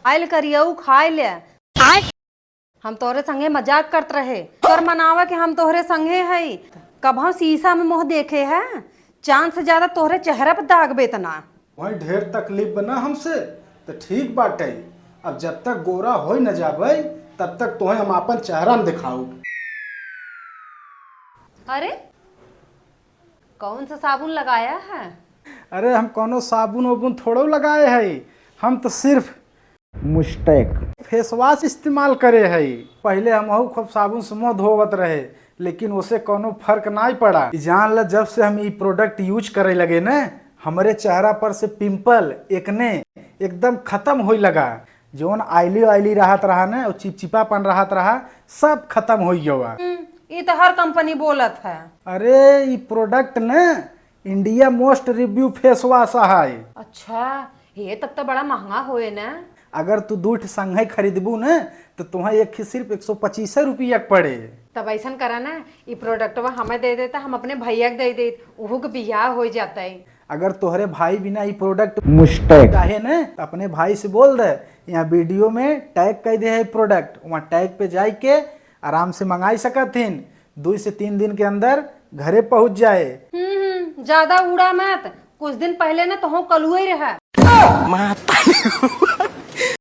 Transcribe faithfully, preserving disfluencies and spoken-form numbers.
आइल करियऊ खाए ले। हम तोहरे संगे मजाक करत रहे। कर मनावा कि हम तोहरे संगे हई। कभौ शीशा में मुँह देखे है, चाँद से ज्यादा तोहरे चेहरा पर दाग बेतना। वहीं ढेर तकलीफ बना हमसे, त ठीक बाटे। अब जब तक गोरा होई न जाबे, तब तक तोहे हम आपन चेहरा में दिखाऊ। अरे, कौन सा साबुन लगाया है? अरे, हम कौनो साबुन वबुन थोड़ो लगाए हई, हम तो सिर्फ मुस्टैक फेस वॉश इस्तेमाल करे हई। पहिले हमहू खूब साबुन से मुँह धोवत रहे, लेकिन ओसे कौनो फर्क नाई पड़ा। ई जान ल, जब से हम ई प्रोडक्ट यूज करे लगे न, हमरे चेहरा पर से पिंपल, एक्ने एकदम खत्म होई लगा। जौन ऑयली ऑयली रहत रहा न, और चिपचिपापन रहत रहा, सब खत्म होई गवा। हम्म, ई तो हर कंपनी बोलत है। अरे, ई प्रोडक्ट न इंडिया मोस्ट रिव्यू फेस वॉश है। अच्छा, ये तब तो बड़ा महंगा होए न। अगर तू दू ठे संगे खरीदबू न, तो तुहें एक ही सिर्फ एक सौ पच्चीस रुपया के पड़े। तब ऐसन करा ना, ई प्रोडक्टवा हमें दे देता, हम अपने भैया के दे देत, उहू के बियाह हो जाता है। अगर तोहरे भाई बिना ई प्रोडक्ट मुस्टैक चाहे न, तो अपने भाई से बोल दे, यहाँ वीडियो में टैग कर दे है प्रोडक्ट, वहाँ टैग पे जाए के आराम से मंगाई सकत हिन। दो से तीन दिन के अंदर घरे पहुँच जाए। हम्म, हम्म, ज्यादा उड़ा मत। कुछ दिन पहले ना तोहूँ कलुए रहा।